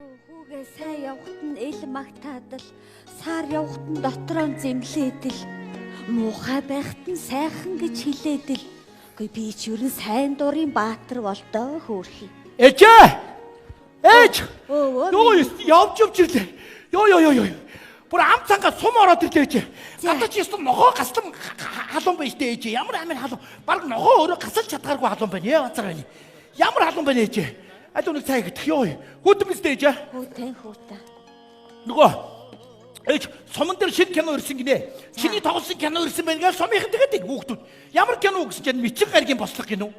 Хүүгээ сайн явахт нь эл магтаадал, сар явахт нь дотроо зэмлээдэл, муухай байхад нь сайхан гэж хэлээдэл. Үгүй би ч ер нь сайн дурын баатар болдоо хөөрхий. Ээжээ! Ээж! Өө, Йоо, явж явж ирлээ. Йоо ёо ёо ёо. Бүр ам цангаа сум ороод ирлээ ээжээ. Гадаа чи ёстой нохоо гаслан халуун байна штэ ээжээ. Ямар амар халуун. Бараг нохоо өөрөө гасалж чадгааргүй халуун байна. Яа бацар байна. Ямар халуун байна ээжээ. Аль өнөг цай гэдэг. Йоо. Хүүтэн биз дээ ээжээ. Хүүтэн хүүтэн. Нөгөө ээж суман дээр шинэ кино ирсэн гинэ. Чиний тоглосон кино ирсэн байна гэж сумынхан тэгээд байна хүүхдүүд. Ямар кино гэсэн чинь мичин гаргийн бослого гинүү.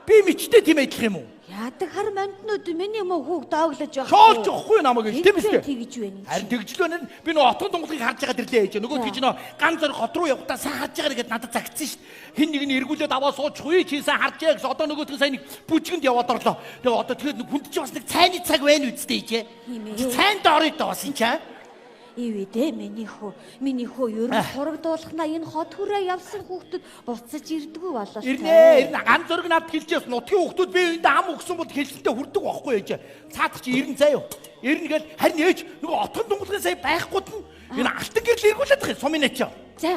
Би мичтэй тийм адилхан юм уу? Яадаг хар манднууд миний муу хүүг дооглож байх. Шоолж явахгүй намайг гэж тийм үстэй. Тэгж байна. Харин тэгж л байна. Би нөгөө отгон дунгалыг харж байгаа тэрлээ ээж. Нөгөө тэгж нөө ган зориг хот руу явахдаа сайн харж байгаа гэдээ надад загцсан шүү дээ. Хин нэг нь эргүүлээд аваа суучихгүй чи сайн харж яа гэсэн. Одоо нөгөө тэг сайн нэг бүжгэнд яваад орлоо. Тэгээ одоо тэгэхээр нэг хүнд чи бас нэг цайны цаг байна үсттэй ээжээ. Цайнд орё доо бас энэ чаа. Ивэ дээ миний хүү. Миний хүү ер нь сурагдуулахнаа энэ хот хүрээ явсан хүүхдүүд буцаж ирдэггүй болоо. Ирнэ ирнэ ган зориг надад хэлжээс нутгийн хүүхдүүд би энд ам өгсөн бол хэлсэнтэй хүрдэг байхгүй ээжээ. Цаадах чи ирнэ заяа. Ирнэ гэл харин ээж нөгөө отгон дунгалгын сая байхгүйд нь энэ алтан гэрэл эргүүлээд байгаа юм сумын ачаа. За.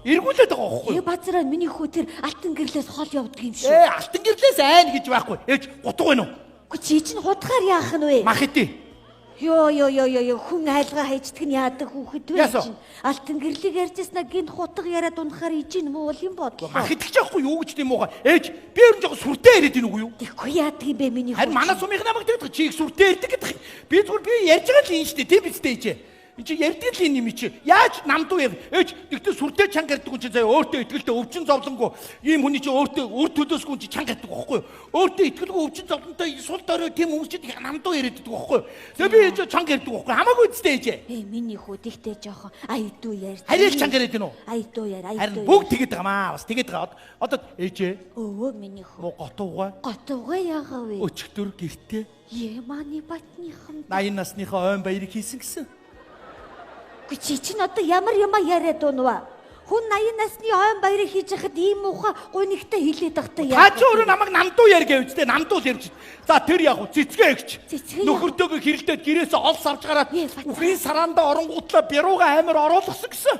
Эргүүлээд байгаа байхгүй юу? Базараа миний хүү тэр алтан гэрлээс хол явдаг юм шүү. Ээ алтан гэрлээс айн гэж байхгүй. Ээж гутг байна уу? Үгүй чи чинь худгаар яах нь вэ? Мах иди. Йоо ёо ёо ёо ёо хүн айлгаа хайждаг нь яадаг хүүхэд вэ чинь. Алтан гэрлийг ярьжсна гинт хутга яриад унахаар ижин муу юм бодлоо. Мах идэх чахгүй юу гэж тийм уу? Ээж би ер нь жоохон сүртэй яриад ийн үгүй юу? Тэгэхгүй яадаг юм бэ миний хүү? Харин манай сумынх намайг тэгдэг чи их сүртэй ярьдаг гэдэг. Би зүгээр би ярьж байгаа л юм шүү дээ тийм биз дээ ээжээ. Энд чи ярьдаг л юм чи. Яаж намдуу яв? Ээж тэгтээ сүртэй чанга ярьдаг хүн чи заяа өөртөө итгэлтэй өвчин зовлонгүй ийм хүний чи өөртөө үр төлөөсгүй хүн чи чанга ярьдаг байхгүй юу? Өөртөө итгэлгүй өвчин зовлонтой сул дорой тийм хүмүүс чи намдуу яриад байдаг байхгүй юу? Тэгээ би ээж чанга ярьдаг байхгүй юу? Хамаагүй үстэй ээжээ. Ээ миний хүү тэгтээ жоохон аядуу ярьж. Харин л чанга яриад гинүү? Аядуу яар аядуу. Харин бүгд тэгээд байгаа маа бас тэгээд байгаа. Одоо ээжээ. Өвөө миний хүү. Муу готуугаа. Готуугаа яагаа вэ? Өчигдөр гэртээ. Е мани батныхан. 80 насныхаа ойн баярыг хийсэн гэсэн. Үгүй чи чинь одоо ямар юма яриад унва? Хүн 80 насны ойн баярыг хийж яхад ийм муухай гунигтай хилээд байхдаа яа. Та чи өөрөө намайг намдуу яар гэвч тэ намдуу л ярьж. За тэр яг уу цэцгээ эгч. Нөхөртөөгөө хэрэлдээд гэрээсээ олс авч гараад үхийн сарандаа оронгуутлаа бярууга амар оруулсан гэсэн.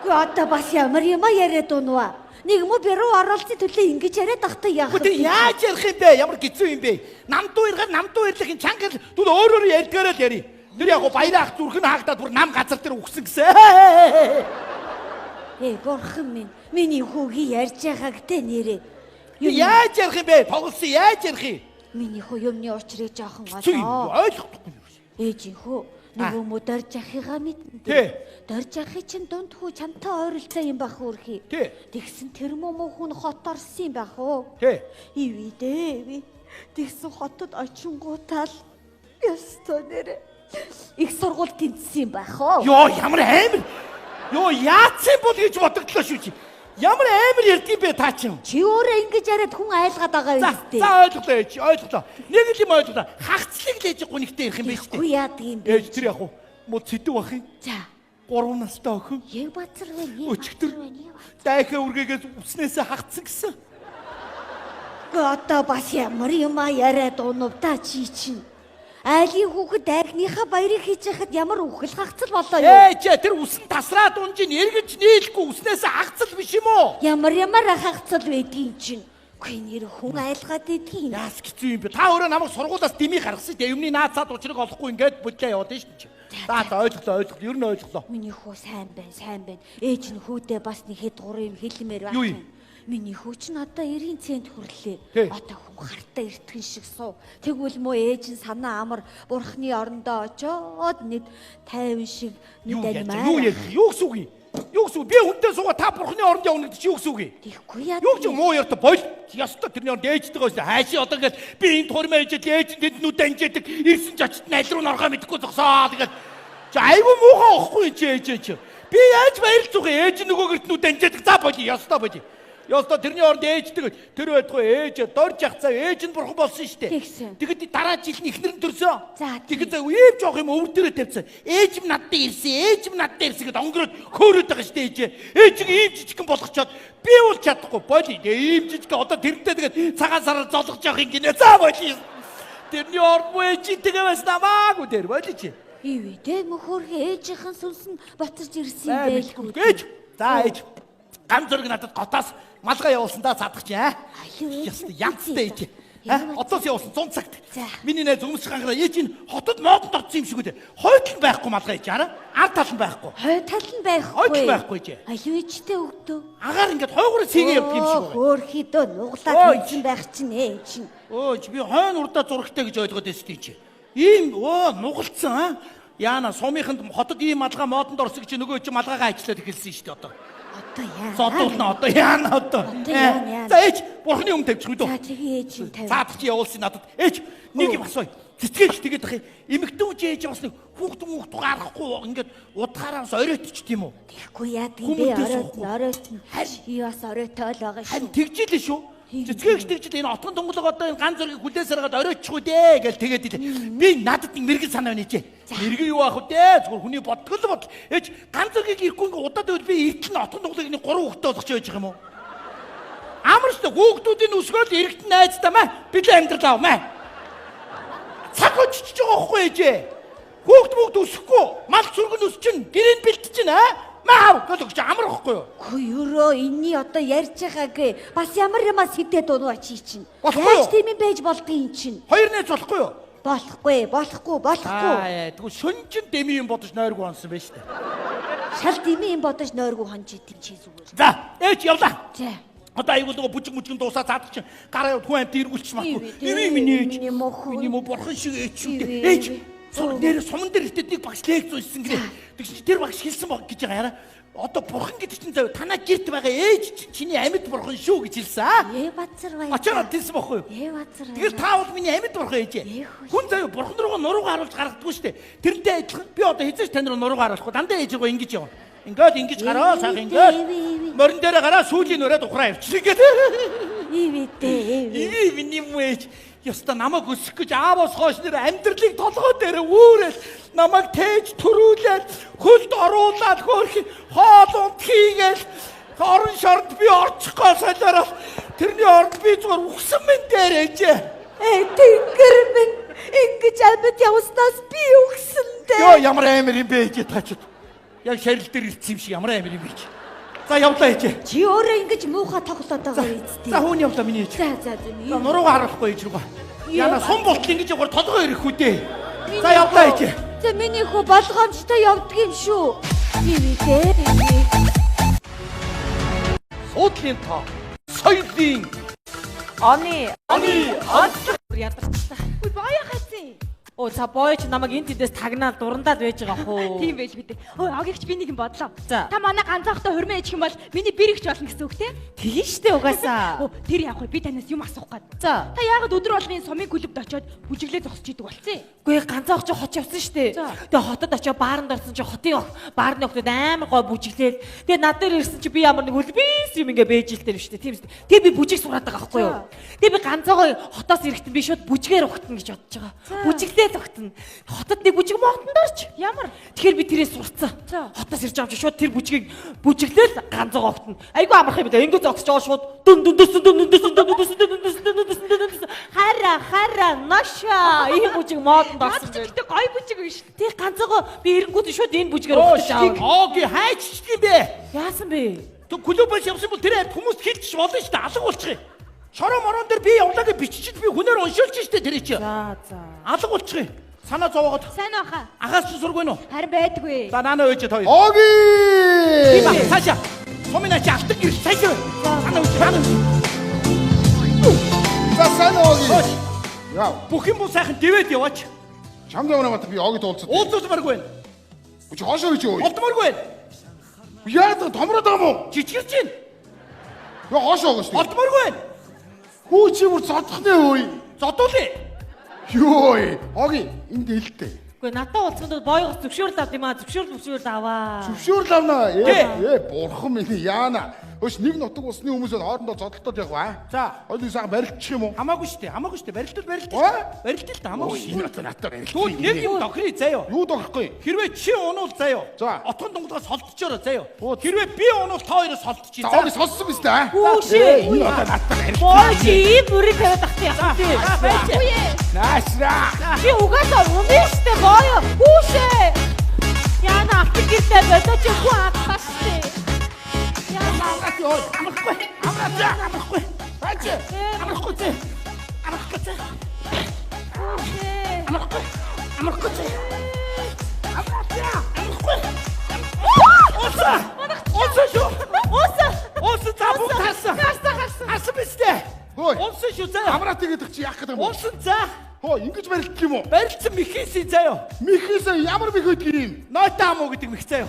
Үгүй одоо бас ямар юма яриад унва? Нэг мө бяруу оруулсан төлөө ингэж яриад байхдаа яах вэ? Үгүй яаж ярих юм бэ? Ямар хэцүү юм бэ? Намдуу ярихаар намдуу ярьлах юм чанга түл өөрөөр ярьдгаараа л ярий. Тэр яг баяраа ах зүрх нь хаагдаад бүр нам газар дээр үхсэн гэсэн. Ээ бурхан минь миний хүүгийн ярьж байгааг те нэрээ. Яаж ярих юм бэ? Тоглосон яаж ярих юм? Миний хүү юмны учрыг жоохон олоо. Ойлгохгүй юм. Ээжийн хүү нөгөө мө дорж ахыгаа мэднэ. Дорж ахыг чинь дунд хүү чамтай ойролцоо юм бах хөөрхий. Тэгсэн тэр муу хүн хот орсон юм бах уу? Ивэ дээ ивэ. Тэгсэн хотод очингуутаал ёстой нэрээ. Их сургууль тэнцсэн юм байх уу? Йоо ямар амар. Йоо яатсан бол гэж бодогдлоо шүү чи. Ямар амар ярьдгийм бэ та чинь? Чи өөрөө ингэж яриад хүн айлгаад байгаа юм дээ. За ойлголоо ээж ойлголоо. Нэг л юм ойлголоо. Хагцлыг л ээж гунигтай ярих юм байна шүү дээ. Үгүй яадаг юм бэ? Ээж тэр яг уу муу цэдв бах юм. За. 3 настай охин. Яг бацар байна. Өчигдөр дайхаа үргээгээс үснээсээ хагцсан гэсэн. Үгүй одоо бас ямар юм а яриад унав та чи чинь. Айлын хүүхэд дайгныхаа баярыг хийж яхад ямар үхэл хагцал болоо юу? Ээж тэр үсэн тасраад унж ин эргэж нийлэхгүй үснээсээ хагцал биш юм уу? Ямар ямар хагцал байдгийг чинь. Үгүй нэр хүн айлгаад идгийг. Яас хэцүү юм бэ? Та өөрөө намайг сургуулиас дэмий гаргасан дээ. Юмны наад цаад учрыг олохгүй ингээд бодлоо яваад шүү дээ. За за ойлголоо ойлголоо. Ер нь ойлголоо. Миний хүү сайн байна, сайн байна. Ээж нь хүүдээ бас нэг хэд гур юм хэлмээр байна. Юу юм? Миний хүү чинь одоо 90 цент хүрлээ. Одоо хүн хартаа эртгэн шиг суу. Тэгвэл мөө ээж нь санаа амар бурхны орондоо очоод нэг 50 шиг нэг анимаа. Юу ярьж? Юу гэсэн үг юм? Юу гэсэн үг? Би хүнтэй суугаа та бурхны оронд явна гэдэг чи юу гэсэн үг юм? Тэгэхгүй яа. Юу ч муу ярьта бол ёстой тэрний оронд ээжтэйгээ байсан. Хаашаа одоо ингээл би энэ турмаа ээжэл ээж тэднүүд анжээдэг ирсэн ч очт нь аль руу норгоо мэдэхгүй зогсоо. Тэгээд чи айгүй муухай واخгүй чи ээж чи. Би яаж баярлцах вэ? Ээж нөгөө гэртнүүд анжээдэг. За боли ёстой боли. Ёстой тэрний оронд ээждэг тэр байтугай ээж дорж явцаа ээж нь бурхан болсон шүү дээ. Тэгэхэд дараа жил нь эхнэр нь төрсөн. Тэгэхэд ийм жоох юм өвөр дээрээ тавьсан. Ээж минь надад ирсэн, ээж минь надад ирсэн гэд онгороод хөөрөөд байгаа шүү дээ ээж. Ээжийг ийм жижигхэн болгочоод би бол чадахгүй. Боли ийм жижигхэн одоо тэрнтэй тэгээд цагаан сараар золгож явах юм гинэ. За боли. Тэрний орд ээжтэйгээ байсан амаагүй дээр болиж. Ивэ дээ мөхөрхи ээжийнхэн сүнс нь боцорч ирсэн юм байлгүй. Ээж. За ээж. Гам зөрг надад готоос малгай явуулсан да цаадах чи аа. Янзтай ээж. Одоос явуулсан 100 цагт. Миний найз өмсөх ангараа ээж энэ хотод модонд орсон юм шиг үү. Хойд нь байхгүй малгай ээж араа. Ард тал нь байхгүй. Хойд тал нь байхгүй. Хойд нь байхгүй ээж. Аюу ээжтэй өгдөө. Агаар ингээд хойгоор сийгээ явдаг юм шиг байна. Хөөхидөө нуглаад хийсэн байх чинь ээ чинь. Өө би хойно урдаа зурагтай гэж ойлгоод байсан тийм чи. Ийм өө нугалцсан аа. Яана сумынханд хотод ийм малгай модонд орсон гэж нөгөө чи малгайгаа ажиллаад эхэлсэн шүү дээ одоо. Одоо яана. Зодуулна одоо яана одоо. За ээж бурхны өмнө тавьчих үү? За тэгээ ээж нь тавь. Цаадах чи явуулсан надад. Ээж нэг юм асууя. Цэцгээж тэгээд ах юм. Эмэгтэй хүн чи ээж бас нэг хүүхд хүүхд гарахгүй ингээд удахаараа бас оройтч тийм үү? Тэгэхгүй яадаг юм бэ? Оройтно оройтно. Би бас оройтой л байгаа шүү. Харин тэгжил шүү. Цэцгээгч тэгжил энэ отгон тунгалаг одоо энэ ган зөргийг хүлээс аргаад оройтчих үү дээ гэл тэгээд илээ. Би надад нэг мэрэгэн санаа байна ээжээ. Мэрэгэн юу аах вэ дээ? Зүгээр хүний бодгол л бодол. Ээж ган зөргийг ирэхгүй ингээ удаад байвал би эртэл нь отгон тунгалагны 3 хүүхдтэй болгож байж байгаа юм уу? Амар шүү дээ. Хүүхдүүдийн өсгөөл эрэгт найзтай маа. Билээ амьдрал ав маа. Цаг өчөж байгаа байхгүй ээжээ. Хүүхд мөхд өсөхгүй. Мал сүргэн өсчин, гэрээнд бэлтчин аа. Маа гэж өгч амар байхгүй юу? Үгүй өрөө энэний одоо ярьж байгаагүй. Бас ямар юмас хідээд унуу чи чинь. Яаж тийм юм байж болдгийг юм чинь. Хоёр найз болохгүй юу? Болохгүй, болохгүй, болохгүй. Аа тэгвэл шүнжин дэмий юм бодож нойргүй онсон байж тээ. Шал дэмий юм бодож нойргүй хонж идэв чи зүгээр. За, ээж явлаа. За. Одоо аюул нөгөө бүжиг мүжигэн дуусаа цаадах чинь гараа явд хүн амт эргүүлчих магадгүй. Эвээ миний ээж. Миний мө бурхан шиг ээж шүү дээ. Ээж нэр суман дээр иртэд нэг багш лекц уншсан гинэ. Тэгсэн чинь тэр багш хэлсэн баг гэж байгаа яра. Одоо бурхан гэдэг чинь зав танаа гэрт байгаа ээж чинь чиний амьд бурхан шүү гэж хэлсэн. Ээ бацар баяр. Очоод хэлсэн байхгүй юу? Ээ бацар. Тэгэл та бол миний амьд бурхан ээжээ. Хүн зав бурхан руугаа нуруугаа харуулж гаргадаггүй шүү дээ. Тэрнтэй адилхан би одоо хэзээ ч тань руу нуруугаа харуулахгүй. Дандаа ээж рүү ингэж явна. Ингээд ингэж гараа сайхан ингээд морин дээрээ гараа сүүлийн өрөөд ухраа явчих ингээд. Ивэ дээ. Ивэ миний муу ээж. Ёстой намайг өсөх гэж ааваас хойш нэр амьдралыг толгой дээр үүрэл намайг тээж төрүүлээд хөлд оруулаад хөөх хоол унд хийгээл орон шоронд би орчихгоо солиорол тэрний оронд би зүгээр үхсэн мэн дээр ээжээ. Ээ тэнгэр минь ингэж амьд явснаас би үхсэн дээ. Йоо ямар амар юм бэ ээжээ таачд. Яг шарил дээр ирсэн юм шиг ямар амар юм бэ ээжээ. За явлаа ээжээ. Чи өөрөө ингэж муухай тоглоод байгаа үсттэй. За хүн явлаа миний ээж. За за за. За нуруугаа харуулахгүй ээж рүүгээ. Яна сум болтол ингэж явахаар толгой ирэх үү дээ. За явлаа ээжээ. За миний хүү болгоомжтой явдаг юм шүү. Ивэ дээ. Суудлын тоо. Соёлын оны онцлог ядарчлаа. Үгүй боё хайцсан. Оо за боё чи намайг энэ тэндээс тагнаал дурандаад байж байгаа хөө. Тийм байж мэдээ. Ой огигч би нэг юм бодлоо. За. Та манай ганцаахтай хурмын ээж юм бол миний бэрэгч болно гэсэн үг те? Тэгин штэ угаасаа. Оо тэр яах вэ? Би танаас юм асуух гээд. За. Та яагаад өдөр болгон сумын клубд очиод бүжиглээ зогсож идэг болцсон? Үгүй ганцаах чи хот явсан штэ. Тэгээ хотод очиод бааранд орсон чи хотын ох баарны охтууд амар гой бүжиглээл. Тэгээ над дээр ирсэн чи би ямар нэг хөлбис юм ингээ бэжэлтэй штэ. Тийм штэ. Тэгээ би бүжиг сураад байгаа байхгүй юу? Тэгээ би ганцаагоо хотоос ирэхдээ би шууд бүжгээр ухтана гэж бодож байгаа. Бүжиглээ огтно. Хотод нэг бүжиг модонд орч. Ямар? Тэгэхээр би тэрээ сурцсан. Хотоос ирж авч шууд тэр бүжгийг бүжиглээл ганцаагаа огтно. Айгүй амарх юм да. Ингээ зогсож байгаа шууд дүн дүн дүн дүн дүн дүн дүн дүн дүн дүн дүн дүн дүн хараа хараа наша ийм бүжиг модонд орсон. Гэтэ гоё бүжиг биш. Тэг ганцаагаа би эрэнгүүд шууд энэ бүжгээр огтож аваа. Оги хайччих юм бэ? Яасан бэ? Тэг клубээс явсан бол тэр амт хүмүүст хэлчих болно шүү дээ. Алга болчих юм. Шороо морон дээр би явлаа гэж биччихэл би хүнээр уншуулж штэ тэр чи. За за. Алга болчих юм. Санаа зовоогод. Сайн баха. Агаас чи сургүй нүү? Харин байдгүй. За наана өөж та хоёр. Оги! Тийм ба цаашаа. Сумын ачи алтан гэрэл цаашаа. Санаа өөж санаа өөж. За сайн оги. Яа. Бүх юм буу сайхан дэвэд яваач. Чамд ямар мат би оги туулцсан. Уулзмааргүй байна. Чи хоошоо гэж юу? Олдмооргүй байна. Яагаад томроод байгаа юм уу? Жижигэрч байна. Яа хоошоо гэж. Олдмооргүй байна. Хүү чи бүр зодох нэ өө. Зодуулъя. Йоо, оги энд дэлтэй. Үгүй надад уулзсанд боёгоос зөвшөөрөл авд юм аа. Зөвшөөрөл аваа. Зөвшөөрөл авна. Ээ, бурхан минь яана. Өш нэг нутаг усны хүмүүс хоорондоо зодолтоод явах ба. За. Хоёул сайхан барилдчих юм уу? Хамаагүй шүү дээ. Хамаагүй шүү дээ. Барилдвал барилдал. Барилдал та хамаагүй шүү. Энэ одоо надад барилдал. Тэгвэл нэг юм тохирё заяо. Юу тохирохгүй? Хэрвээ чи унуул заяо. Отгон дунгудаас солдчоороо заяо. Хэрвээ би унуул та хоёроос солдчих. За, оги сонссон биз дээ. Хүүшээ. Энэ одоо надад барилдал. Боо чи ийм бүрийг тавиад ах тийм. Байж. Наашра. Чи угаасаа үнэн штэ боё. Хүүшээ. Яна алтан гэртэй болоо чи хүн аллаа штэ. Яна Амрах ёо, амрахгүй. Амрах за, амрахгүй. Бач. Амрахгүй зэ. Амрахгүй зэ. хүүшээ. Амрахгүй. Амрахгүй зэ. Амрах за, амрахгүй. Унса. Унса шүү. Уусаа. Унса за бүгд харсан. Харсан харсан. Харсан биз дээ. Хөөе. Унсан шүү заа. Амраат гэдэг чи яах гэдэг юм бэ? Унсан за. Хөө ингэж барилдах юм уу? Барилцсан михээсийн заяо. Михээсээ ямар мих өгдөг юм? Нойтаа муу гэдэг мих заяо.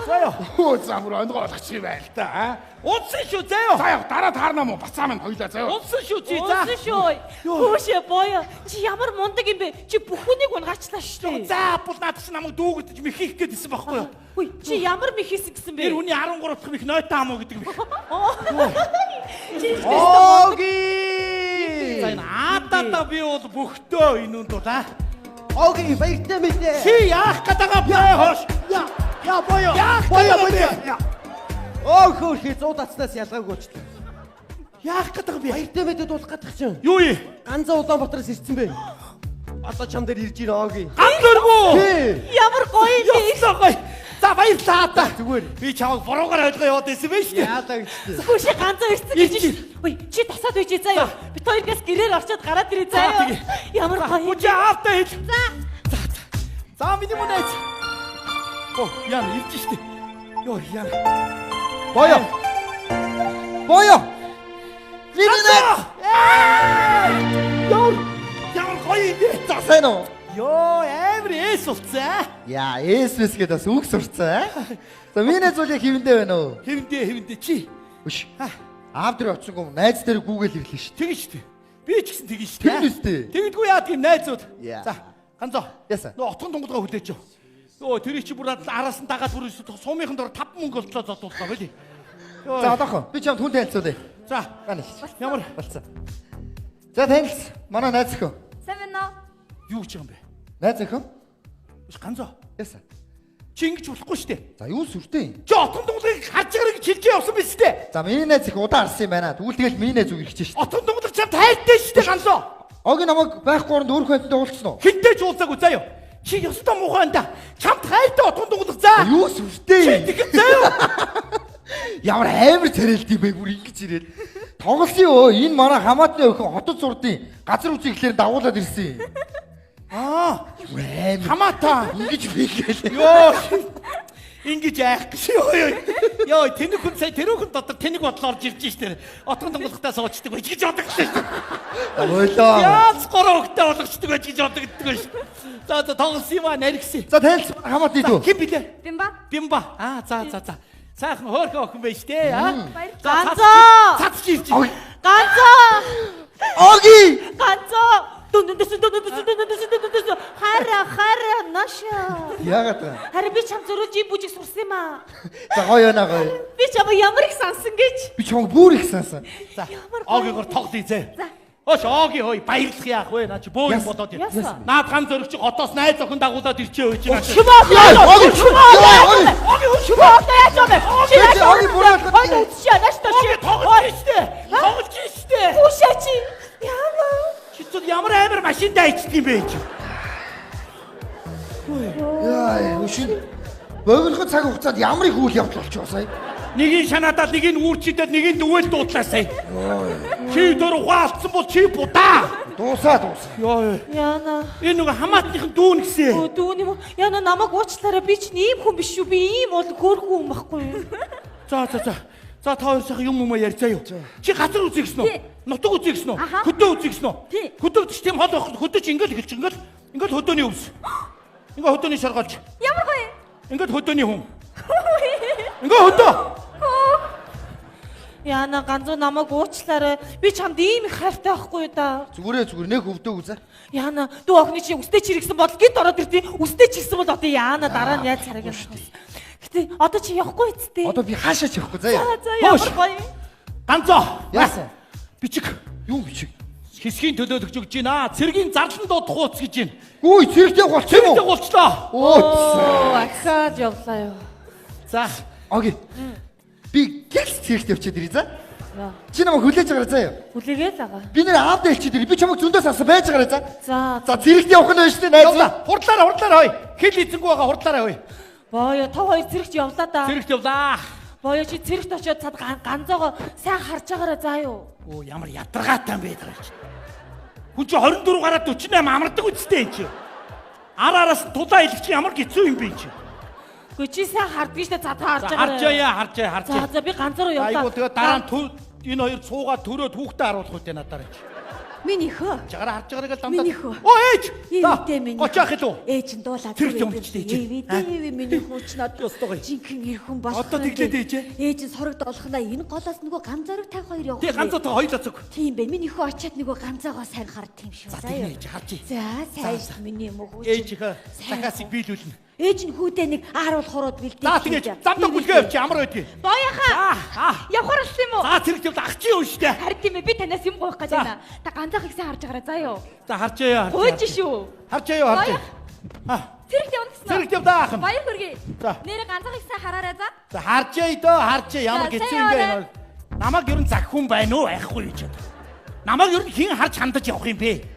Заяо. Хөө за бүр онгоо болгочих юм байл та аа. Унсан шүү заяо. За яв дараа таарна мó бацаа минь хоёлаа заяа. Унсан шүү чи за. Уусаа шүү. Хүүшээ боё. Чи ямар мундаг юм бэ? Чи бүх хүнийг унгаачлаа штэ. За бол наад чи намайг дүүгдэж михийх гээд исэн байхгүй юу? Хүй чи ямар мих хийсэн гэсэн бэ? Тэр хүний 13 дахь мих нойтаа муу гэдэг мих. Чи Оги! За энэ аадада би бол бөхтөө энэ үнд бол аа. Оги баяртай мэдээ. Чи яах гээд байгаа бэ хоош? Я я боё. Яах Боё гээд боё. байгаа Оо хөөрхий 100 татснаас ялгаагүй болчихлоо. Яах гээд байгаа бэ? Баяртай мэдээ дуулах гэдэг чинь. Юу юм? Ганзаа Улаанбаатараас ирсэн бэ. Одоо чам дээр ирж байна Оги. Ган зөргүү. Тий. Ямар гоё юм бэ? Ёстой гоё. За баярлалаа аада. Зүгээр. Би чамайг буруугаар ойлгоо яваад байсан байх шүү дээ. Яалаа гэжтэй. Хүүшээ ганцаа ирсэн гэж. Ирж. Үй чи тасаад үйж заяа. Бит хоёргаас гэрээр орчоод гараад ирээ За, заяа. тэгээ. Ямар гоё юм. Бүжи аавтай хэл. За. За. За миний мөн найз. Оо, яна ирж штэ. Йоо, яна. Боё. Боё. Миний найз. Ямар ямар гоё юм бэ? За сайн уу? Йоо, амар эс болцсон аа. Я, эс мэс гэдэг бас үг сурцсан аа. За миний найз бол яг хэвэндээ байна уу? Хэвэндээ хэвэндээ чи. Үш. Аав дээр очсонгүй найз дээр гүүгээл ирлээ шүү. Тэгэн штэ. Би ч гэсэн тэгэн штэ. Тэгнэ үстэй. Тэгдэггүй яадаг юм найзууд. Яа. За, ганцоо. Яасан? Нөө отгон тунгалгаа хүлээж яв. Йоо, тэр чи бүр араас нь дагаад бүр сумынхан дор 5 мөнгө олдлоо зодууллаа байли. Йоо. За одоохоо би чамд хүн танилцуулъя. За, Гана. ямар Болцсон. За танилц. Манай найз охин. Сайн байна уу? юу гэж байгаа юм бэ? Найз охин. Биш ганцоо. Яасан? Чи ингэж болохгүй штэ. За юу сүртэй юм? Чи отгон тунгалыг харж байгаа гэж хэлж явсан биз дээ. За миний найз их удаан харсан юм байна. Тэгвэл тэгэл миний найз үг ирчихэж шүү. Отгон тунгалаг чамд хайртай штэ ганцоо. Оги намайг байхгүй оронд өөр хүн амьтанд уулзсан уу? Хинтээ ч уулзаагүй заяа. Чи ёстой муухай энэ. Чамд хайртай отгон тунгалаг за. Юу сүртэй Чи юм? тэгэхэд заяа. Ямар амар царайлт юм бэ бүр ингэж ирээд. Тоглосон ёо. Энэ манай хамаатны охин хотод сурдын газар үзэн ихлээр дагуулад ирсэн юм. Аа, Бүр амар хамаатаа. ингэж бийгээл. Йоо. Ингэж айх гэж ёо ёо. Йоо, тэнэг хүн сая тэр хүн дотор тэнэг бодлоо орж ирж штэ. Отгон тунгалахтаа суучдаг байж гэж бодогдсон штэ. Ойлоо. Яаж гурав хөлтэй болгочдөг байж гэж бодогддог байж. За за тоглосон юм аа наригсан. За танилц хамаатны дүү. Хэн билээ? Бимба. Бимба. Аа за за за. Сайхан хөөрхөн охин байж тээ аа. За, Ганцоо! Цац чи ирж. Оги. Ганцаа. Оги. Ганцаа. Дүн дүн дүн дүн дүн дүн дүн дүн дүн дүн хара хара наша. Яагаад вэ? Харин би чам зөрүүлж ийм бүжиг сурсан юм аа. За гоё байна гоё. Би чамайг ямар их сансан гэж. Би чамайг бүр их сансан. За. Ямар гоё. Огигор тоглоё зэ. Хоош оги хой баярлах яах вэ? Наа чи бөө юм Яс. болоод ир. Яасан? Наад ган зөрөгч хотоос найз охин дагуулад ирчээ үе чи наа. чи. Чүмөө. Оги. Оги. Оги хөөш. Чүмөө одоо яаж юм бэ? Чи Чи яаж оги бүр ойлгох. Хойно үтшээ нааш та чи. Оги тоглож штэ. Тоглож штэ. Хүүшээ чи. Ямар. Чи зүг ямар амар машин дайчдаг юм бэ чи? Яа, өшин. Богинохын цаг хугацаанд ямар их үйл явдал болчихоо сая. Нэгийг шанаадаад нэгийг үүрчидэд нэгийг дүүэл дуудлаа сая. Чи дөр ухаалцсан бол чи будаа. Дуусаа дуусаа. Йоо. Яна. Энэ нөгөө хамаатныхын дүүн гэсэн. Өө дүүн юм уу? Яна намайг уучлаарай. Би чинь ийм хүн биш шүү. Би ийм бол хөөрхөн хүн байхгүй юу? За за за. За та хоёр сайхан юм юм ярьцаа юу. Чи газар үзье гэсэн үү? Нутаг үзье гэсэн үү? Аха. Хөдөө үзье гэсэн үү? Тий. Хөдөө үзчих тийм хол байх. Хөдөө чи ингээл эхэлж ингээл ингээл хөдөөний өвс. Ингээ хөдөөний шоргоолж. Ямар гоё. Ингээд хөдөөний хүн. Ингээ хөдөө. Яна ганцуу намайг уучлаарай. Би чамд ийм их хайртай байхгүй юу да? Зүгээрээ зүгээр нэг өвдөг үзээ. Яна дүү охины чи үстэй чирэгсэн бол гинт ороод ирдээ. Үстэй чирсэн бол одоо Яна дараа нь яаж царайг нь. Гэтэ одоо чи явахгүй үсттэй. Одоо би хаашаа ч явахгүй заяа. За за ямар Хөөш. гоё. Ганцоо. Яасан? Бичиг. Юу бичиг? Хэсгийн төлөөлөгч өгч байна. Цэргийн зарлан дуудах хууц гэж байна. Гүй, цэрэгтэй болчих юм Цэрэгтэй уу? болчлоо. Оо. Оо ахаад явлаа юу. За. Оги. Би гэлс цэрэгт явчихад ирээ за. Чи намайг хүлээж агараа заа юу? Хүлээгээл байгаа. Би нэр аавд хэлчихэд ирээ. Би чамайг зөндөөс асуу байж агараа за. За. За зэрэгт явах нь байна шүү дээ найз. Явлаа. Хурдлаарай, хурдлаарай хой. Хил эзэнгүй байгаа хурдлаарай хой. Боё та хоёр зэрэгт явлаа да. Зэрэгт явлаа. Боё чи зэрэгт очиод цад ганцоогоо сайн харж байгаарай заа юу? Оо ямар ядаргаатай юм бэ тэр чи. Хүн чи 24 гараад 48 амардаг үстэй энэ чи. Ар араас нь тулаа илэх чи ямар хэцүү юм бэ чи. Үгүй чи сайн хардгийг штэ цад харж За байгаарай. харж яа, харж яа, харж За яа. за би ганцаараа явлаа. Айгуу тэгээ дараа нь энэ хоёр цуугаа төрөөд хүүхдээ харуулах үү надаар чи. Миний хөө. Чагараа харж байгаагаа л дандаа. Миний хөө. Оо ээж. Ивдээ миний. Гочаах илүү. Ээж нь дуулаад. Тэр юм ч ээж. Ивдээ миний хүүч над. Ёстой гоё. Жинхэнэ эр хүн болох. Одоо тэглээд ээж. Ээж нь сорогд олохнаа энэ голоос нөгөө ганцаарыг та хоёр явах. Тий ганцаатай хоёулаа зүг. Тийм бэ. Миний хөө очиад нөгөө ганцаагаа сайн хард юм шүү. За тийм ээж харж. За сайн шүү миний мөх хүүч. Ээж ихээ захаасыг биелүүлнэ. Ээж нь хүүдээ нэг ааруул хурууд бэлдээ. За тэгэж замдаа бүлгээ явчих ямар байдгийг. Боёхаа. Явхаар болсон юм уу? За зэрэг явал ах чи юм штэ. Харин тийм ээ би танаас юм гуйх гэж байна. Та ганцаахыг сайн харж байгаарай заа юу. За харж яа. Гуйж шүү. Харж яа харж. Аа. Зэрэгт явна гэсэн. Зэрэгт явлаа ах. Баяр хүргэе. За. Нэрэ ганцаахыг сайн хараарай за. За харж яа дөө харж яа ямар За, хэцүү сайн юм бэ. яваарай. Намайг ер нь зах хүн байна уу байхгүй юу ч. Намайг ер нь хэн харж хандаж явах юм бэ?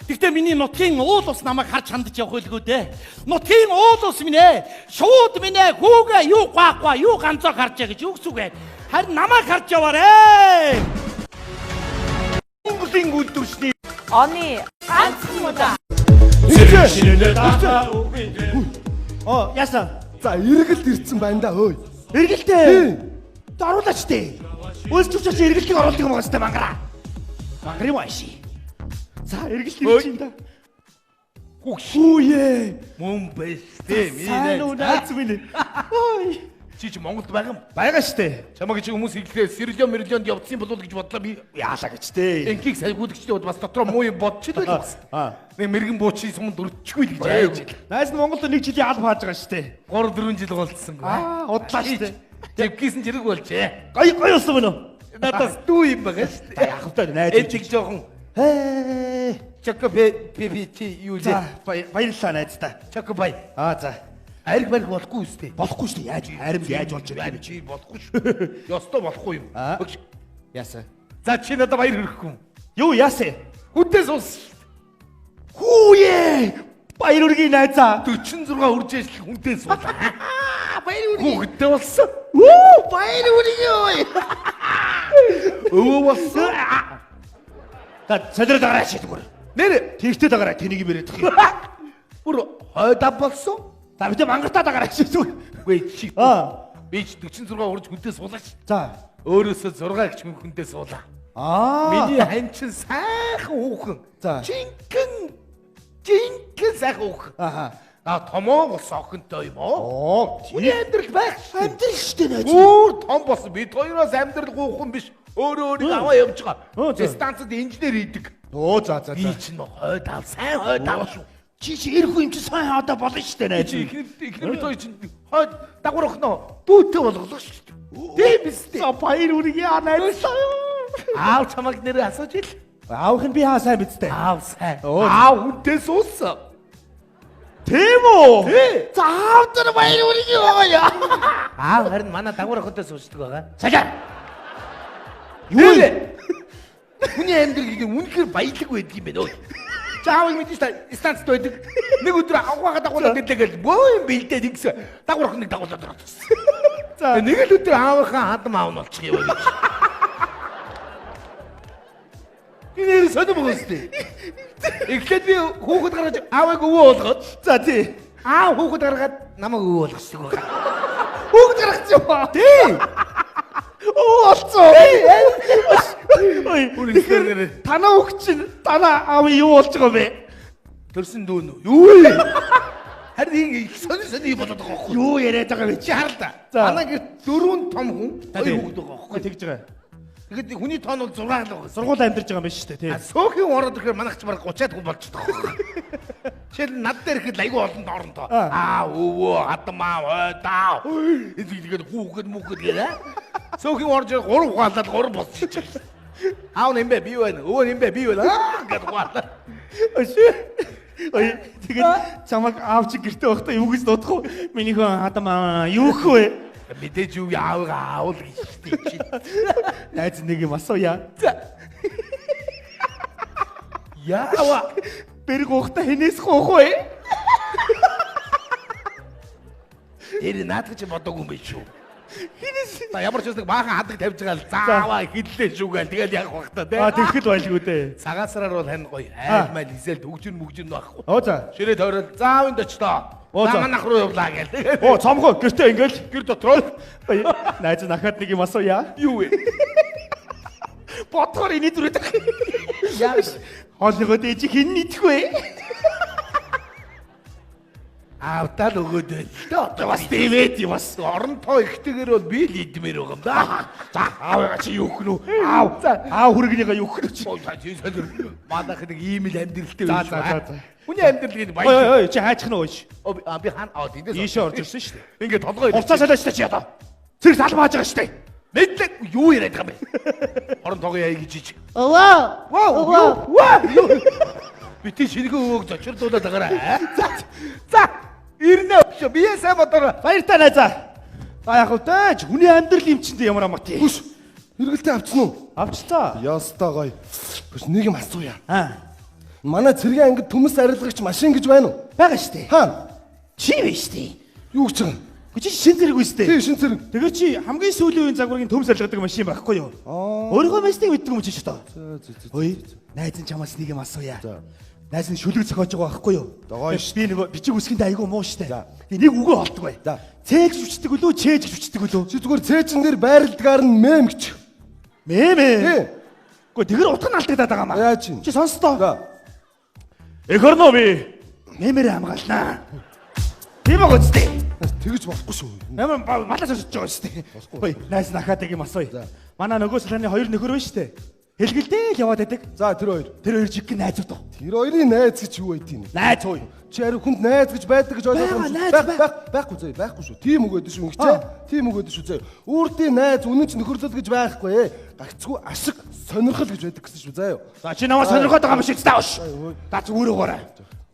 Гэхдээ миний нутгийн уул ус намайг харж хандаж явах байлгүй дээ. Нутгийн уул ус минь ээ. Шууд минь ээ. Хүүгээ юу гуа гуа юу ганцоо харж яа гэж юу гэсэн үг вэ? Харин намайг харж яваарэ. Монголын үйлдвэрчний Оны ганцхан удаа. Оо яасан? За эргэлт ирсэн байна да өөй. Эргэлтээ. Оруулаач тээ. Үйлдвэрчээс эргэлтийг оруулдаг юм байгаа сте мангараа. Мангар юм ааши. За эргэлт ирж байна да. Хүүе. Мөн байж тээ. Миний Сайн уу найз. найз минь. Ой. Чи чи Монголд байгаа юм? Байгаа штэ. Чамайг чи хүмүүс иглээ сэрэлэн мэрэлэнд явдсан болов гэж бодлоо би. Яалаа гэж тээ. Энхийг сайгуудагчтай бод бас дотроо муу юм бодчих л байл бас. Аа. Нэг мэрэгэн буучи суманд өрчихгүй л гэж айж. Найз нь Монголд нэг жилийн аль хааж байгаа штэ. 3 4 жил болцсонгүй. Аа, удлаа штэ. Тэвгийсэн зэрэг болжээ. Гой гой болсон мөн үү? Надаас дүү юм байгаа штэ. За яах вэ найз. Эцэг жоохон Хээ. чоко би би би чи юу За лээ? баярлалаа найз та. Чоко бай. Аа за. Ариг барих болохгүй үстэй. Болохгүй штэ. Яаж харим яаж болж ирэх юм Чи болохгүй шүү. Ёстой болохгүй юм. Аа. Өгч. Яасан? За чи надад баяр хүргэхгүй юм. Юу яасан? Хүнтэй суус. Хүүе! Баяр үргийн найзаа. 46 үрж ажил хүнтэй суулаа. Баяр үргийн. Хүүхэдтэй болсон. Үу, баяр үргийн ой. Өвөө болсон. Та солиороо дагараа шийдвэр. Нэр Тэгтээ дагараа тэнийг мөрөдөх юм. бүр хойдаа болсон. За бид мангартаа дагараа шийдвэр. Үгүй чи. Аа. Би ч 46 үрж хүнтэй суулаач. За. Өөрөөсөө 6 гिच хүн хүнтэй суулаа. Аа. Миний ханчин сайхан хүүхэн. За. Жинхэнэ жинхэнэ сайхан хүүхэн. Аха. А томоо болсон охинтой юм уу? Оо, Хүний амьдрал байх шүү. амьдрал штэ найз. Өөр том болсон. Бид хоёроос амьдрал гуйхан биш. Өөрөө өөрийг аваа явж Өө, байгаа. за. Станцад инженер хийдэг. Оо, за за Би за. чинь хойд ав, сайн хойд ав шүү. Чи чи эр хүн юм чи сайн одоо болно штэ найз. Чи ихнэр ихнэр бид хоёр чинь хойд дагвар охиноо дүүтэй болголоо шүү. Тийм биз дээ. За баяр үргийн найз. Аав чамайг нэрээ асууж ил. Аавх нь би хаа сайн бидтэй. Аав сайн. Оо. Аав хүнтэй суусан. Тийм үү? Тий. За аав дээр баяр үргийн байгаа яа. Аав харин манай дагвар охинтой суучдаг байгаа. Салаа. Юу вэ? Хүний амьдрал гэдэг нь үнэхээр баялаг байдаг юм байна өө. Чи аавыг мэдэн шүү дээ. Станцд байдаг. Нэг өдөр авгаагаа дагуулад ирлээ гэл бөө юм бэлдээд ингэсэн. Дагвар охиныг дагуулад орчихсон. За. Нэг л өдөр аавынхаа хадам аав нь болчих юм байна. Би нэр сонир байгаа шүү дээ. Эхлээд би хүүхэд гаргаж аавыг өвөө болгоод За тий. аав хүүхэд гаргаад намайг өвөө болгочихдаг байгаа. Хүүхэд гаргацсан юм аа. Тий. Оо олцсон. Ой. Бүр Тэгэхээр ихсээр танаа хүүхд чинь танаа аав юу болж байгаа юм бэ? төрсөн дүү нүү. Юу вэ? Харин ингэ их сонир сонир юм болоод байгаа байхгүй юу? Юу яриад байгаа вэ? Чи хар л да. За. Манай гэрт дөрвөн том хүн, За, хоёр тий. хүүхэд байгаа байхгүй. Тэгж байгаа. Тэгэхэд хүний тоон бол 6 л байгаа. Сургууль амьдарч байгаа юм биш үү тий. А сөөхөн ороод ирэхээр манайх ч бараг 30-аад хүн болчихдог байхгүй. Жишээл нь над дээр ирэхэд айгүй олон тоорон тоо. Аа өвөө, хадмаа, ойдаа. Тэгээд хүүхэд мүхэд гэлээ. Сөөхөн орж ирэх 3 ухаалаад 3 болчих. Аав нэмбэ би байна. Өвөө нэмбэ би байна. Аа гэд ухаалаа. Оши. Ой тэгээд чамайг аав чи гэрте байхдаа юу гэж дуудах вэ? Миний хүн хадам аа юу хөх вэ? Мэдээж юу аавыгаа аавал гэж шүү дээ. Найз нэг юм асууя. За. Яава. Бэр гоохта хинээс гоох вэ? Тэр наадах чи бодоогүй юм биш үү? Хинээс. За ямар ч нэг баахан хадаг тавьж байгаа л зааваа хиллээ шүү гээл тэгэл явах бах та тий. Аа тэгэхэл байлгүй дээ. Цагаан сараар бол хань гоё. Айл майл хизээл төгжин мөгжин байхгүй. Оо за. Ширээ тойрол заавынд очлоо. За манах руу явлаа гээл. Оо цомхоо гэртээ ингээл гэр дотроо. Найз нахад нэг юм асууя. Юу вэ? Бодгоор эний зүрээд. Яаж? Хоолныгоо дээж хэн идэх вэ? Аавтаа л өгөөд байл л дээ. Одоо бас тийм ээ тийм бас. Орон тоо ихтэйгэр бол би л идмээр байгаа юм да. За аавыгаа чи юу гэх нү? Аав. Аав хүргэнийгаа юу гэх нү чи? Манайх нэг ийм л амьдралтай байх шүү. За за за. Хүний амьдрал гэдэг баяр. Ой ой чи хайчих нь өөш. А би хаана аа тэндээс ийшээ орж ирсэн шүү дээ. Ингээд толгой. Хувцас салаач та чи одоо. Цэрэг салмааж байгаа шүү дээ. Мэдлэг юу яриад байгаа юм бэ? Орон тоогоо яа гэж ич. Өвөө. Өвөө. Ваа. Би тий шинэхэн өвөөг зочирдуулаад байгаарай. За. За. Ирнэ өшөө. Би сайн бодороо. Баяртай найзаа. За яг үгүй хүний амьдрал юм чинь ямар амт юм. Хүш. Эргэлтээ авчихсан уу? Авчлаа. Ястаа гоё. Хүш нэг юм асууя. Аа. Манай цэргийн ангид төмөс арилгагч машин гэж байна уу? Байгаа штэ. Хаана? Чи вэ штэ. Юу гэж байгаа юм? Чи шин зэрэг үстэй. Тий, шин зэрэг. Тэгээ чи хамгийн сүүлийн үеийн загваргийн төмс арилгадаг машин байхгүй юу? Өөрийнхөө машиныг мэддэг юм чи ч одоо. За. Ой, найз нь чамаас нэг юм асууя. Найз нь шүлэг зохиож байгаа байхгүй юу? Би нөгөө бичиг үсгэндээ айгүй муу штэ. Тэгээ нэг үгөө олдог бай. Цээж хүчдэг үлээ, чээж хүчдэг үлээ. Чи зүгээр цээжин дээр байрладгаар нь мэм гэж. Мэм ээ. Тий. Гэхдээ тэгэр утга нь алдагдаад байгаа маа. Яаж юм? Чи сонстоо. За. Эх орноо би мэмээр хамгаалнаа. Тийм байгаа үстэй. Тэгэж болохгүй шүү. Ямар малаас өсөж байгаа үстэй. Ой, найз нахаадаг юм асууя. Манай нөгөө салааны хоёр нөхөр байна штэ. Хэлгэлдээ л яваад байдаг. За тэр хоёр. Тэр хоёр жиггэн найзууд уу? Тэр хоёрын найз гэж юу байдгийг? Найз уу? Чи ари хүнд найз гэж байдаг гэж ойлгох юм. Байх байхгүй зөө, байхгүй шүү. Тийм үг өгдөө шүү ингэчээ. Тийм үг өгдөө шүү зөө. Үрдийн найз үнэн ч нөхөрлөл гэж байхгүй. Гагцгүй ашиг сонирхол гэж байдаг гэсэн шүү заа юу. За чи намайг сонирхоод байгаа юм шиг тааш. За зүгээр өгөөрэй.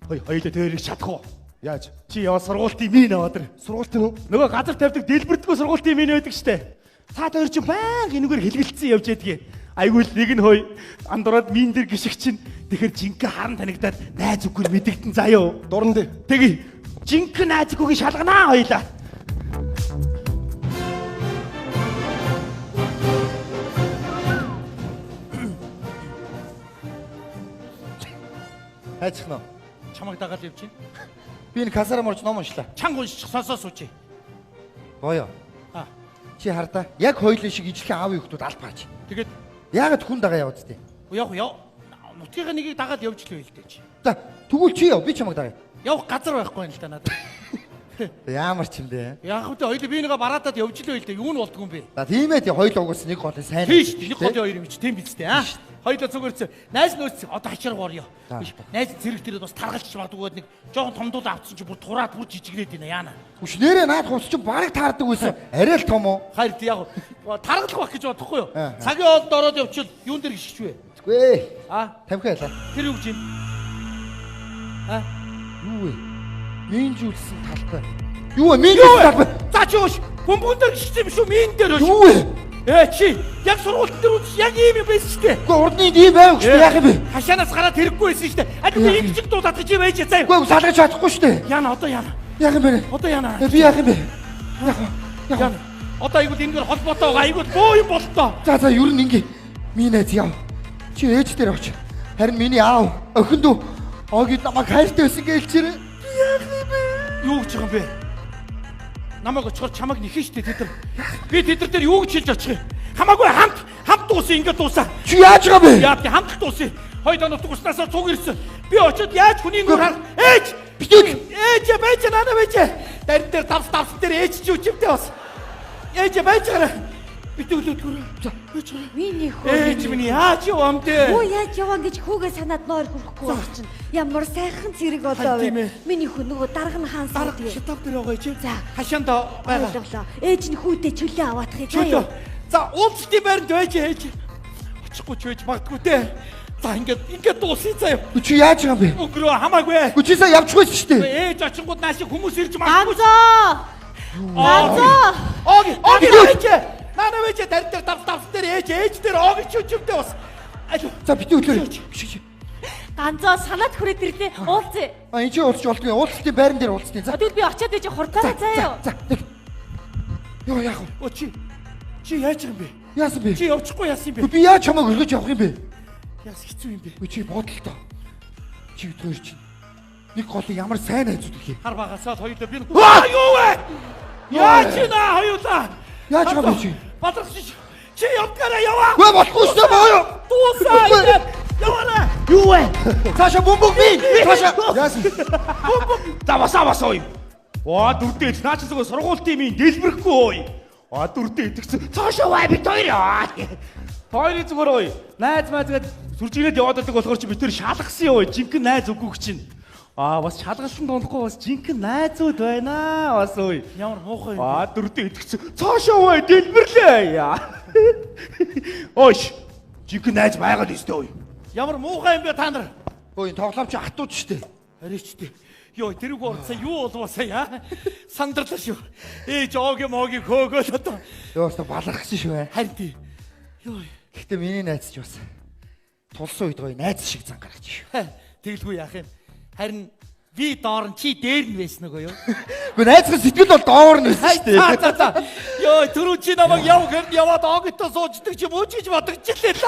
Хой хоёулаа тэр хоёрыг чадах уу? Яаж? Чи яваа сургуультын мин аваад ир. Сургуультын үү? Нөгөө газар тавьдаг дэлбэрдэггүй сургуультын мин байдаг штэ. Та хоёр чи баян энэгээр хэлгэлцсэн явж байдгийг. Айгүй л нэг нь хой андуураад мин дээр гიშг чинь тэгэхэр жинхэнэ харан танигдаад найз үгүй мэдэгдэн заа юу. Дуран дээ. Тэгье. Жинхэнэ найз үгүйг шалганаа хоёлаа. Хайчих нөө. Чамайг дагаад явчих. Би энэ касараа морж ном уншлаа. Чанга уншчих сонсоо суучих. Боёо. Аа. Чи хардаа яг хоёулын шиг ижлэхэн аавын хүүхдүүд аль паач. Тэгээд яагаад хүн дагаа яваад тээ? Яг яв. Нутгийнхаа нэгийг дагаад явж л байл дээ чи. За тэгвэл чи яв би чамайг дагая. Явах газар байхгүй юм л да надад. Ямар ч юм бэ? Яг үгүй хоёул би нэгэ бараатаад явж л байл дээ. Юу нь болдгүй юм бэ? За тийм ээ тий хоёул угаас нэг голын сайн. Тийш нэг голын хоёр юм чи тийм биз дээ аа. Хоёулаа зүгээр найз нөөц одоо хачаар горё. Биш найз зэрэг дээр бас таргалж магадгүй нэг жоохон томдуулаа авцсан чи бүр тураад бүр жижигрээд байна яана. Үш нэрээ наад хувц чи бараг таардаг байсан. Арай л том уу? Харин яг таргалах байх гэж бодохгүй юу? Цагийн хоолнд ороод явчихвал юун дээр гიშгч вэ? Үгүй. Аа тамхи ялаа. Тэр юу гэж юм? Аа юу вэ? Минжүүлсэн талбай. Юу вэ? Минжүүлсэн талбай. За чи өөш бөмбөгөн дээр гიშгсэн юм шүү мин дээр өөш. Юу вэ? Ээ чи яг сургуультан дээр үз яг ийм юм байсан шүү дээ. Үгүй урдны ийм байв гэж яах юм бэ? Хашаанаас гараад хэрэггүй байсан шүү дээ. Аль би ингэж дуудаад гэж байж заяа. Үгүй салгаж чадахгүй шүү дээ. Яна одоо яна. Яах юм бэ? Одоо яна. Би яах юм бэ? Яах вэ? Яна. Одоо айгуул энэгээр холбоотой байгаа. Айгуул бөө юм болтоо. За за ер нь ингэ. Миний найз яв. Чи ээж дээр оч. Харин миний аав охин дүү Огийн намайг хайртай байсан гэлчээрээ. Би яах юм бэ? Юу гэж байгаа юм бэ? Намайг очихоор чамайг нэхэн штэ тэд нар. Би тэд нар дээр юу гэж хэлж очих юм? Хамаагүй хамт дуусна ингэ дуусаа. Чи яаж байгаа бэ? Яа би хамт дуусна. Хоёр нутаг уснаасаа цуг ирсэн. Би очиод яаж хүний нүр хар ээж битүүл ээж байж нана байж. Дарин дээр давс давсан дээр ээж чи үчимтэй бас. Ээж байж гараа. Битүүл өдгөр. Байж гараа. Миний хөө. Ээж минь яаж явам дээ? Хөө яаж яваа гэж хүүгээ санаад нойр хүрэхгүй орчин. Ямар сайхан цэрэг болоо вэ? Миний хөө нөгөө дарга нь хаан сууд. Дарга шатав дээр байгаа чи. За хашаанд байгаа. Ойлголоо. Ээж нь хүүтэй чөлөө аваадах юм. Заа. За уулзалтын байранд байж ээж. Очихгүй ч байж магадгүй те. За ингээд дуусъя заяа. Чи яаж байгаа юм бэ? Өгрөө хамаагүй. Үгүй чи сая явчихгүй шүү дээ. Ээж очингууд наашиг хүмүүс ирж магадгүй. Ганцоо. Ганцаа. Оги, оги ээж. Наа ээж дарь дээр давс давс дээр ээж ээж дээр оги чүчмтэй бас. Аль. За бити өглөөрэй. Биш. Ганцаа санаад хүрээд ирлээ. Уулзъя. А энэ чи уулзч болдгүй. Уулзалтын байран дээр уулзтیں۔ За. Тэгвэл би очиад ээж хурдаараа заяа. За. Нэг. Йоо яах вэ? Оо чи чи яаж юм бэ? Яасан бэ? Чи явчихгүй яасан юм бэ? Би яаж чамайг өргөж явах юм бэ? Яас хэцүү юм бэ? Үгүй чи бодлоо. Чи бид хоёр чинь нэг голын ямар сайн найзууд их юм. Хар багасаад хоёулаа би. Аа юу вэ? Яаж наа хоёулаа? Яаж юм бэ чи? Бадрах чи чи явдгаараа яваа. Үгүй болохгүй шүү дээ боёо. Дуусаа ингээд яваарай. Юу вэ? Цаашаа бөмбөг би. Цаашаа. Яасан? За басаа басаа ой. Оо дүрдээ наа чи зүгээр сургуультын минь дэлбэрэхгүй ой. Аа дүрдээ итгэсэн. Цаашаа вай бит хоёр. Хоёрын зүгээр ой. Найз майз гээд сүржигнээд яваад байдаг болохоор чи бид тэр шалгасан ой. Жинхэнэ найз үгүй чинь. Аа бас шалгалсан дундахгүй бас жинхэнэ найзууд байна. Бас ой. Ямар муухай юм. Аа дүрдээ итгэсэн. Цаашаа вай дэлбэрлээ. Ой. Жинхэнэ найз байгаад өстэй ой. Ямар муухай юм бэ та нар? Өө энэ тоглоом чи хатууд шүү дээ. Харин ч тий. Йоо тэрэг орцсон юу болов сая? Сандарлаа шүү. Ээж оги моги хөөгөл одоо. Йоо өстө балархсан шүү ээ. Харин тий. Йоо. Гэхдээ миний найз ч бас тулсан үед гоё найз шиг зан гаргаж шүү. Тэгэлгүй яах юм. Харин би доор нь чи дээр нь байсан нөгөө юу? Гэхдээ найзын сэтгэл бол доор нь байсан шүү дээ. За за. Йоо түрүү чи намайг яв гэрн яваад огтой сууждаг чи мөн ч гэж бодогчлээ л.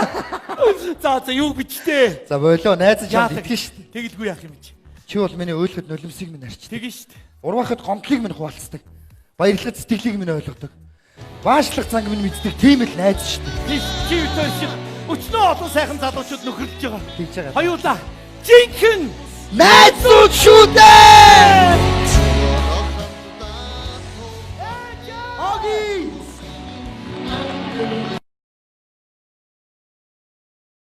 За за юу бичтэй. За болоо найз чамд итгэн шүү дээ. Тэгэлгүй яах юм чи. Чи бол миний өөлөхөд нулимсыг минь арчдаг. Тэгэн шүү дээ. Урвахад гомдлыг минь хуваалцдаг. Баярлахад сэтгэлийг минь ойлгодог. Баашлах занг минь мэддэг тийм л найз шүү дээ. Тийш чи битэр шиг өчнөө олон сайхан залуучууд нөхөрлөж байгаа. Тэгж байгаа. Хоёулаа жинхэнэ найзууд шүү дээ.